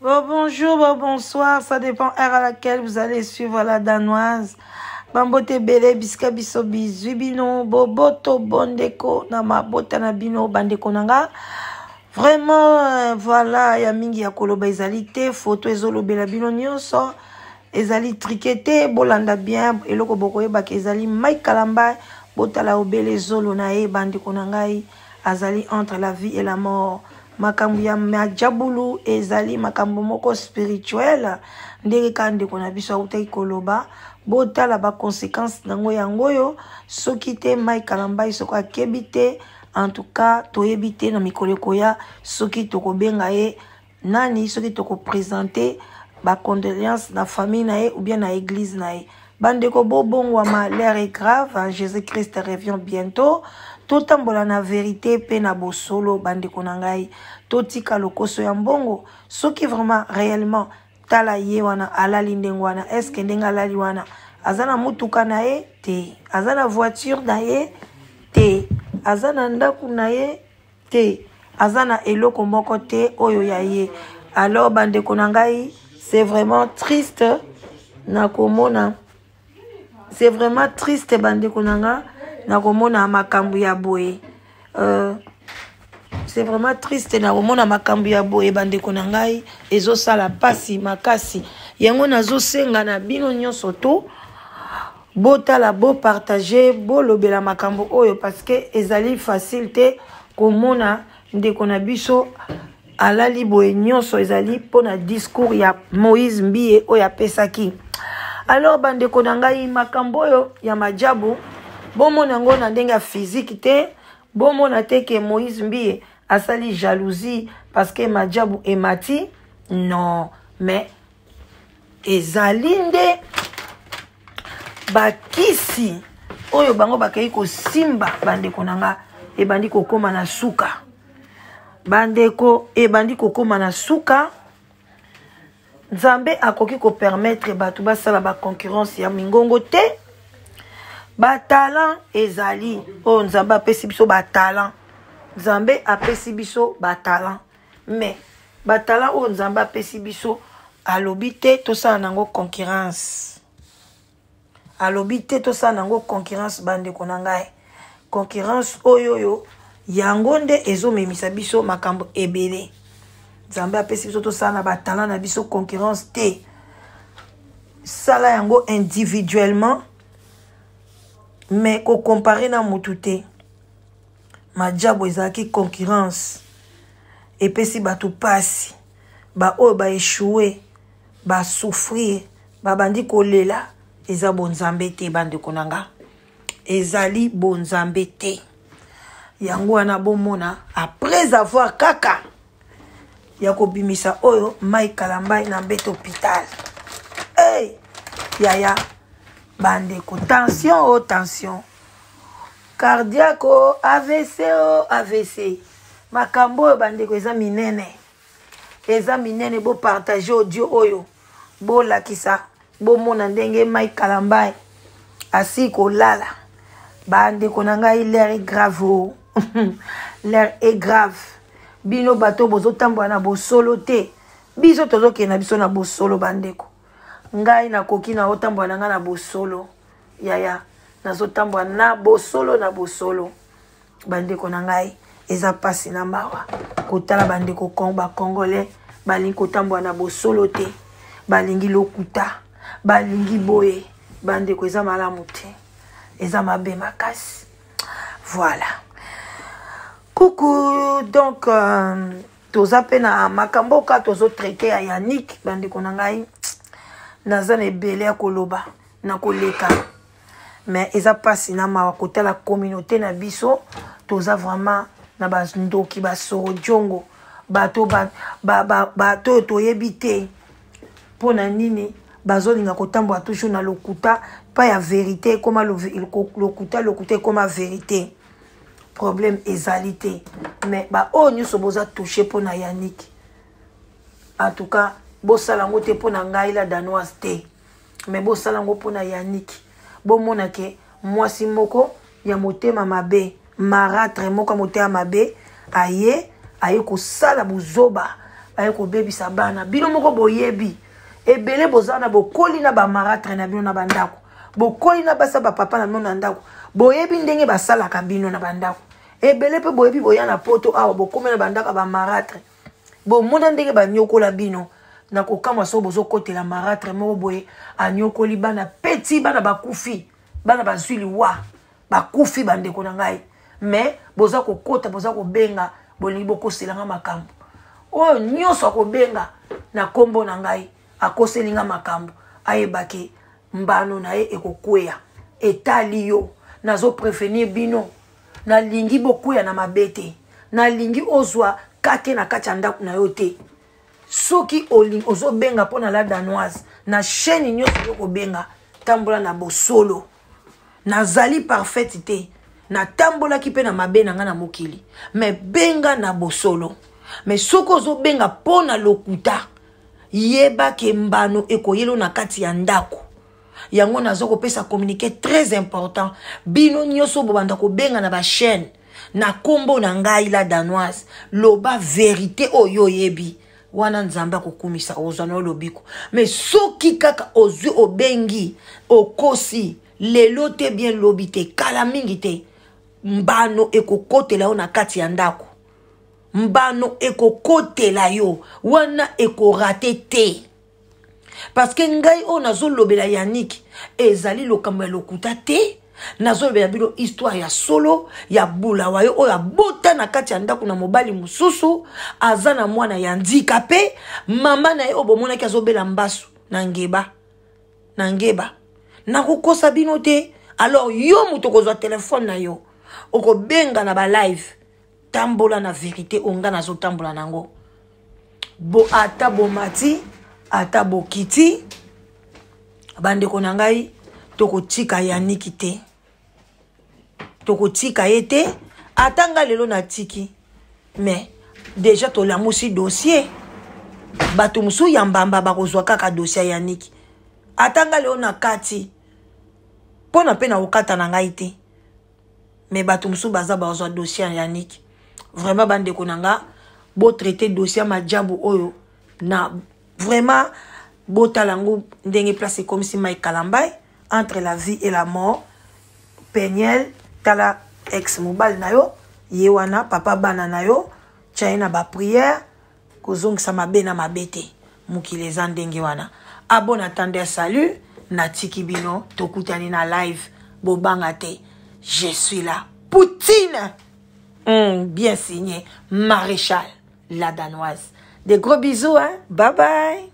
Bon, bonjour, bon, bonsoir, ça dépend heure à laquelle vous allez suivre la danoise. Bambote ebele bisika biso bizwi bino boboto bondeko na mabota na bino bandeko na nga vraiment euh, voilà ya mingi ya koloba ezali te foto ezolobela bino nyonso ezali trike te bolanda bien eloko bokoyebaka ezali mike kalamba botala obele zolo na ye bandeko na ngai azali entre la vie et la mort makambo ya majabulu ezali makambo moko spirituel ndenge kaka ndeko na biso autaki koloba botala baconséquence nango yango oyo soki te mike kalambai soki akebi te en tout cas toyebi te na mikolo ekoya soki tokobenga ye nani soki tokopresente bacondoléance na famille na ye ou bien na église na ye bandeko bobongwama l'heure est grave jésus christ revient bientôt totambola na verité mpe na bosolo bandeko na ngai totika lokoso ya mbongo soki vraiment réellement tala ye wana alali ndenge wana eske ndenge alali wana aza na motuka na ye te aza na voiture na ye te aza na ndako na ye te aza na eloko moko te oyo ya ye alors bandeko na ngai c'est vraiment triste na komona c'est vraiment triste bandeko na nga na komona makambo ya boye euh, c'est vraiment triste na komona makambo ya boye bandeko na ngai ezosala mpasi makasi yango nazosenga na bino nyonso to botala bopartage bolobela makambo oyo parce que ezali facile te komona ndeko na biso alali boye nyonso ezali mpo na discours ya moïse mbiye oyo apesaki alors bandeko na ngai makambo oyo ya majabu bomona yango na ndenge ya fizike te bomona te ke moïse mbiye asali jalousie parce que majabu emati non mais ezali nde bakisi oyo bango bakei kosimba bandeko na nga ebandi kokóma na suka bandeko ebandi kokóma na suka nzambe akoki kopermettre bato basala baconcurrence ya mingongo te batalent ezali oyo nzambe apesi biso batalent nzambe apesi biso batalent mais batalent oyo nzambe apesi biso alobi te tosala nango concurrence alobi te tosala nango concurrence bandeko na ngai concurrence oyo oyo yango nde ezomemisa biso makambo ebele nzambe apesi biso tosala na batalent na biso concurrence te sala yango individuellement mais kocompare na motu te Majaabu ezalaki concurrence epesi bato mpasi baoyo ba echoue ba souffrir babandi kolela eza bonzambe te bandeko na nga ezali bonzambe te yango wana bomona après avoir kaka ya kobimisa oyo mai kalambai na mbeto hôpital hey, yaya bandeko tension o oh, tension cardiaque o avc o avc makambo oyo bandeko eza minene eza minene bopartage audio oyo bolakisa bomona ndenge mike kalambai asili kolala bandeko na ngai l'air est grave o l'air est grave bino bato bozotambola na bosolo te biso tozokende na biso na bosolo bandeko ngai nakoki na otambola na ngai na bosolo yaya nazotambola na bosolo na bosolo bandeko na ngai eza mpasi na mawa kotala bandeko bacongolais balingi kotambola na bosolo te balingi lokuta balingi boye bandeko eza malamu te eza mabe makasi voilà kuku donc euh, toza mpe na makambo oyo kaka tozotraite ya yannick bandeko na ngai naza na ebele ya koloba na koleka mais eza mpasi na mawa kotala communauté na biso toza vraiment na bandoki basorojongo bato ba, ba, ba, bato oyo toyebi te mpo na nini bazolinga kotambola toujours na lokuta pa ya verité ekoma lokuta lokuta ekoma verité problème ezali te Mais baoyo nyonso boza touche mpo na Yannick, en tout cas bosala yango te mpo na ngai la Danoise te, mais bosala yango mpo na Yannick. Bomona ke mwasi moko ya motema mabe, maratre moko ya motema mabe, aye kosala buzoba, aye kobebisa bana. Bino moko boyebi ebele, boza na bokoli na bamaratre na bino na bandako, bokoli na basa bapapa na bino na ndako, boyebi ndenge basalaka bino na bandako ebele. Mpe boyebi, boya na Poto awa, bokomi na bandako ya bamaratre, bomona ndenge banyokola bino. Na kokamwa so bozokotela maratre moko boye anyokoli bana peti, bana bakufi, bana bazwi liwa, bakufi, bandeko na ngai. Mais boza kokota, boza kobenga, bolingi bokoselanga makambo. Oyo nyonso akobenga na nkombo na ngai, akoseli nga makambo, ayebake mbano na ye ekokweya. Etali yo. Nazoprevenir bino, nalingi bokweya na mabe te, nalingi ozwa kake na kati ya ndako na yo te. Soki ozobenga mpo na la Danoise na chaîne nyonso oyo kobenga, tambola na bosolo. Nazali parfaite te, natambolaki mpe na mabe na ngai na mokili, mais benga na bosolo. Mais soki ozobenga mpo na lokuta, yeba ke mbano ekoyelo na kati ya ndako. Yango naza kopesa communiqué très important. Bino nyonso bobanda kobenga na bachaîne na nkombo na ngai la Danoise, loba vérité oyo oyebi wana, Nzambe akokumisa, ozwa na lobiko. Mais soki kaka ozwi, obengi, okosi, lelo te, bien lobi te, kala mingi te, mbano ekokotela yo na kati ya ndako. Mbano ekokotela yo wana, ekorater te, parce que ngai oyo nazolobela Yannick ezali lokambo ya lokuta te. Nazolobela bino histoire ya solo ya Bulawayo oyo abota na kati ya ndako na mobali mosusu, aza na mwana ya ndika. Mpe mama na ye oyo bomonaki azobela mbasu na ngeba na ngeba. Nakokosa bino te. Alors yo moto okozwa telefone na yo, okobenga na balive, tambola na vérité oyo ngai nazotambola nango. Bo ata bomati, ata bokiti, bandeko na ngai, tokotika Yaniki te, tokotika ye te. Ata ngai lelo natiki, mais déjà tolamusi dossier. Bato mosusu ya mbamba bakozwa kaka dossier ya Yaniki. Ata ngai lelo na kati mpo na mpe na kokata na ngai te, mais bato mosusu baza bazwa dossier ya Yaniki. Vraiment, bandeko na nga, botraite dossier ya majabu oyo na vraiment botala yango ndenge place ekomisi Mike Kalambai entre la vie et la mort. Peniel, tala ex mobali na yo, ye wana papa bana na yo, tia ye na baprière. Kozongisa mabe na mabe te, mokili eza ndenge wana. À bon entendeur, salut. Natiki bino, tokutani na live. Bobanga te, je suis là. Poutine, bien signé Maréchal la Danoise. Des gros bisous, hein? Bye bye.